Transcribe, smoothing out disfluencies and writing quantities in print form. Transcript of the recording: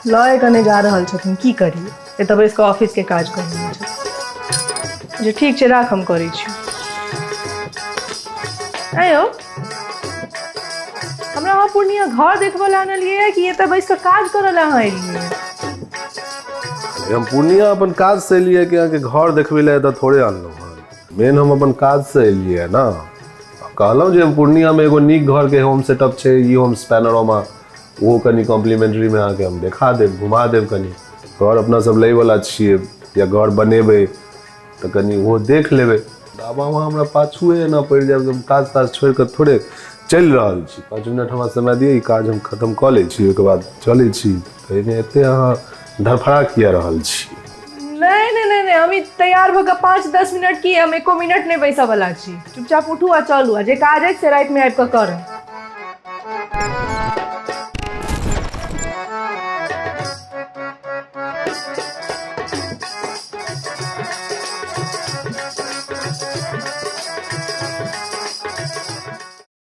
लए कऽ नहि जा रहल छथिन। की करियै, एतऽ बैस कऽ ऑफिसके काज कऽ रहल छथिन। जे ठीक छै, राख, हम करै छी। आँय यौ, हमरा अहाँ पूर्णिया घर देखबऽ लए आनलियै कि एतऽ बैस कऽ काज करऽ लए अहाँ एलियै? हम पूर्णिया अपन काजसँ एलियै कि अहाँके घर देखबै लए एतऽ थोड़े आनलहुँ हँ। मेन हम अपन काजसँ एलियै ने। कहलहुँ जे पूर्णियामे एगो नीक घरके होम सेटअप छै, ई होम्स पैनोरमा, ओहो कनि कॉम्प्लीमेंट्रीमे अहाँके हम देखा देब, घुमा देब। कनि घर अपना सब लैवला छियै या घर बनेबै, तऽ कनि ओहो देख लेबै। आब अहाँ हमरा पाछुए एना पड़ि जायब, हम काज ताज छोड़ि कऽ थोड़े चलि रहल छी। 5 मिनट हमरा समय दिअ, ई काज हम खतम कऽ लै छी, ओहिके बाद चलै छी। तऽ एहिमे एते अहाँ धड़फड़ा किया रहल छी? नहि नहि नहि नहि, हम ई तैयार भऽ कऽ 5-10 मिनट की, हम एको मिनट नहि बैसऽ वाला छी। चुपचाप उठू आ चलू, आ जे काज अछि से रातिमे आबि कऽ करब।